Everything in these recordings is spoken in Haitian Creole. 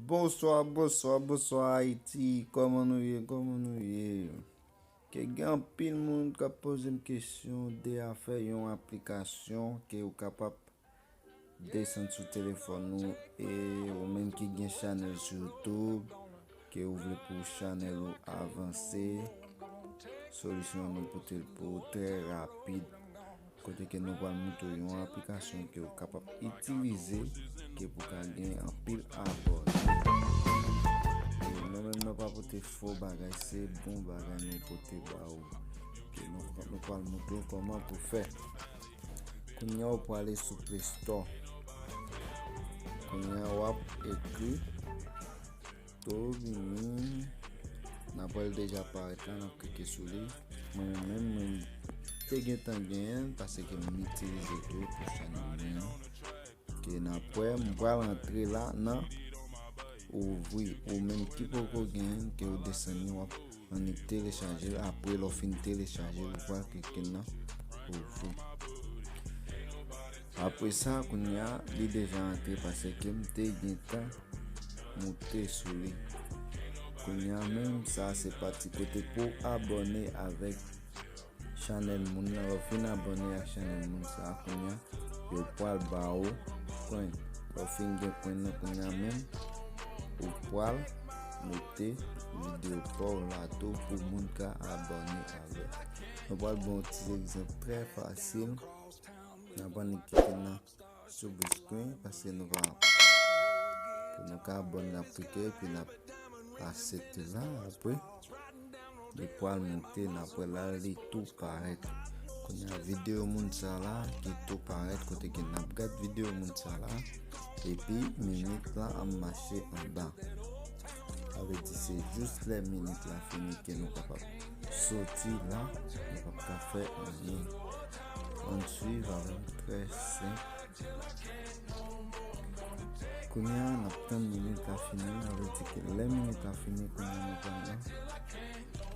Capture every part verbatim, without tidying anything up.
Bonswa, bonswa, bonswa Ayiti. Kòman nou ye? Kòman nou ye? Ke gen anpil moun k ap poze m kesyon de afè yon aplikasyon ke ou kapab desann sou telefòn ou, e ou menm ki gen chanèl sou YouTube, ke ou vle pou chanèl ou avanse, solisyon nou pote l pou ou trè rapid. Kote ke nou pral montre w yon aplikasyon ke w kapab itilize, ke pou ka gen anpil abòne. E nou menm nou pa pote fo bagay, se bon bagay nou pote ba ou. Ke nou, nou pral montre w kòman pou fè. Kounye a w prale sou Play Store. Kounye a w ap ekri Tobini. N ap wè l deja parèt la, n ap klike sou li. Mwen menm, mwen te gentan genyen l, paske m itilize tou pou chanèl mwen an. Ke n ap wè, m pral antre la nan ouvri. Ou menm ki poko genyen l, ke w desann li, w ap annik telechaje l. Apre, lè w fin telechaje l, ou pral klike nan ouvri. Apre sa, kounye a, li deja antre paske m te gentan moute sou li. Kounye a menm, sa se pati kote pou abòne avèk chanèl moun nan. Lè w fin abòne ak chanèl moun sa a, kounye a, yo pral ba ou kwen. Lè w fin gen kwen nan, kounye a menm, ou pral mete videyo pa w la tou pou moun ka abòne avè w. Nou pral ba w yon ti egzanp trè fasil. N ap annik klike nan sou big screen paske nou ka, pou nou ka abòne, n ap klike epi n ap aksepte la. Apre, li pral monte, n ap wè la, li tou parèt. Kounye a videyo moun sa la ki tou parèt kote ke n ap gad videyo moun sa la. Epi minit la ap mache anba. Sa vle di se jis lè minit la fini ke nou kapab soti la, nou p ap ka fè anyen. Ann swiv avè m trè senp. Kounye a, n ap tann minit la fini, sa vle di ke lè minit la fini, kounye a nou pral nan,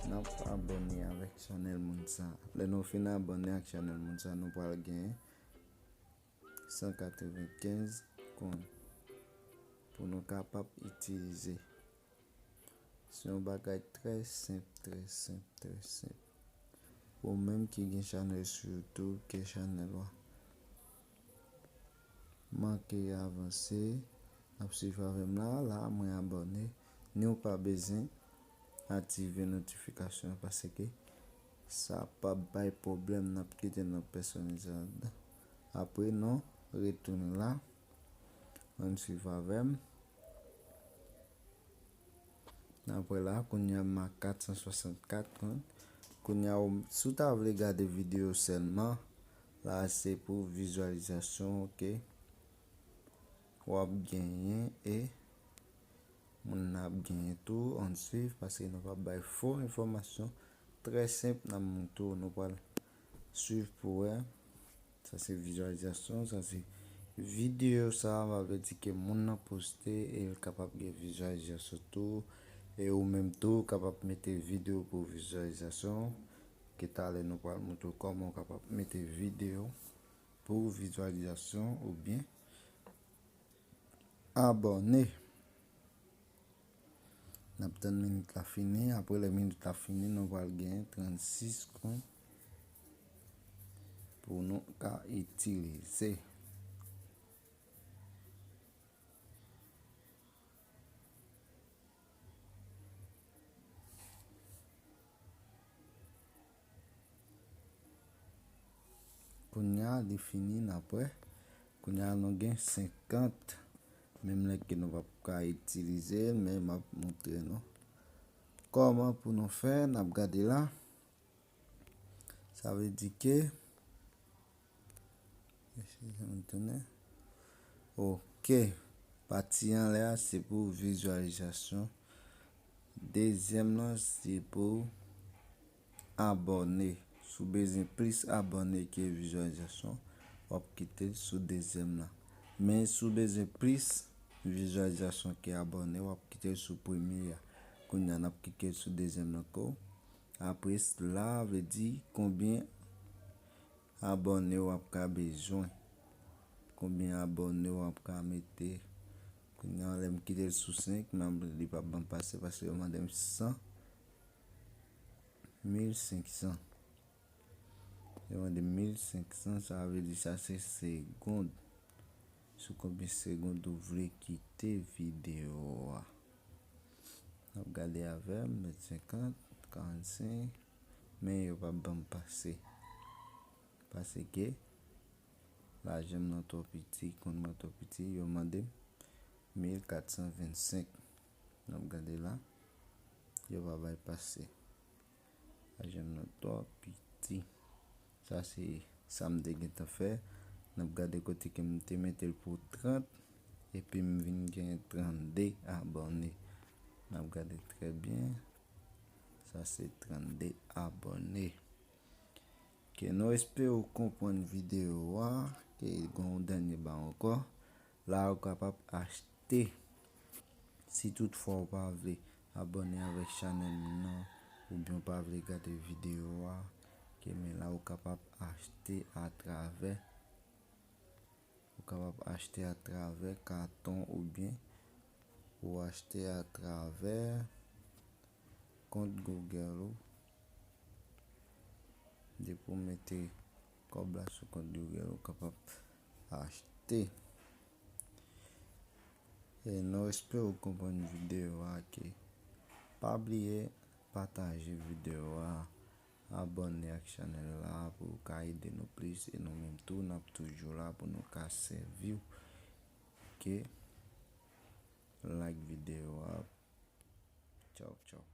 n ap abòne avèk chanèl moun sa. Lè nou fin abòne ak chanèl moun sa, nou pral gen san katrevenkenz kwen pou nou kapab itilize. Se yon bagay trè senp, trè senp, trè senp. Ou menm ki gen chanèl sou YouTube, ke chanèl ou a manke avanse, n ap swiv avè m la, la, mwen abòne. Ni ou pa bezwen aktive notifikasyon an paske sa p ap bay pwoblèm, n ap kite nan pèsonalize ladan. Apre, nou retounen la, ann swiv avè m. Apre la, kounye a m a kat san swasannkat kwen. Kounye a, ou, si w ta vle gade videyo sèlman, la se pou vizyalizasyon, oke. W ap genyen e moun nan ap genyen tou, ann swiv, paske nou p ap bay fo enfòmasyon. Trè senp, n ap montre w, nou pral swiv pou wè. Sa se vizyalizasyon, sa se videyo sa, sa vle di ke moun nan poste e l kapab gen vizyalizasyon tou. E ou menm tou, ou kapab mete videyo pou vizyalizasyon. Ke talè nou pral montre w kòman w kapab mete videyo pou vizyalizasyon oubyen abòne. N ap tann minit la fini. Apre lè minit la fini, nou pral gen trannsis kwen pou nou ka itilize. Kounye a, li fini, n ap wè. Kounye a, nou gen senkant. Menm lè ke nou p ap ka itilize l, men m ap montre nou kòman pou nou fè, n ap gade la. Sa vle di ke, eskize m, tounen. Oke. Pati anlè a, se pou vizyalizasyon. Dezyèm lan, se pou abòne. Si w bezwen plis abòne ke vizyalizasyon, w ap kite l sou dezyèm lan. Men si w bezwen plis vizyalizasyon ke abòne, w ap kite l sou premye a. Kounye a, n ap kite l sou dezyèm lan ankò. Apre, la vle di konbyen abòne w ap ka bezwen. Konbyen abòne w ap ka mete. Kounye a, Lè m kite l sou senk, m ap, li p ap ban m pase paske yo mande m san, mil senk san. Yo mande m mil senk san, sa vle di sa se segond. Sou konbyen segond ou vle kite videyo a? N ap gade avè m, met senkant, karannsenk, men yo p ap ban m pase. Paske lajan m nan twò piti, kont mwen twò piti, yo mande m mil kat san vennsenk. N ap gade la, yo pa bay pase. Lajan m nan twò piti. Sa se sa m te gentan fè. N ap gade kote ke m te mete l pou trant, epi m vin gen trannde abòne. N ap gade trè byen. Sa se trannde abòne. Ke nou espere w konprann videyo a, ke gen yon dènye ba ankò. La ou kapab achte. Si toutfwa ou pa vle abòne avèk chanèl m nan, oubyen ou pa vle gade videyo a, ke men la ou kapab achte atravè, ou kapab achte atravè katon oubyen ou achte atravè kont Google ou. Depi w mete kòb la sou kont Google, ou kapab achte. E nou espere w konprann videyo a, ke pa bliye pataje videyo a, abòne ak chanèl la pou w ka ede nou plis, e nou menm tou n ap toujou la pou nou ka sèvi w. Ke like videyo a. Tchaw, tchaw.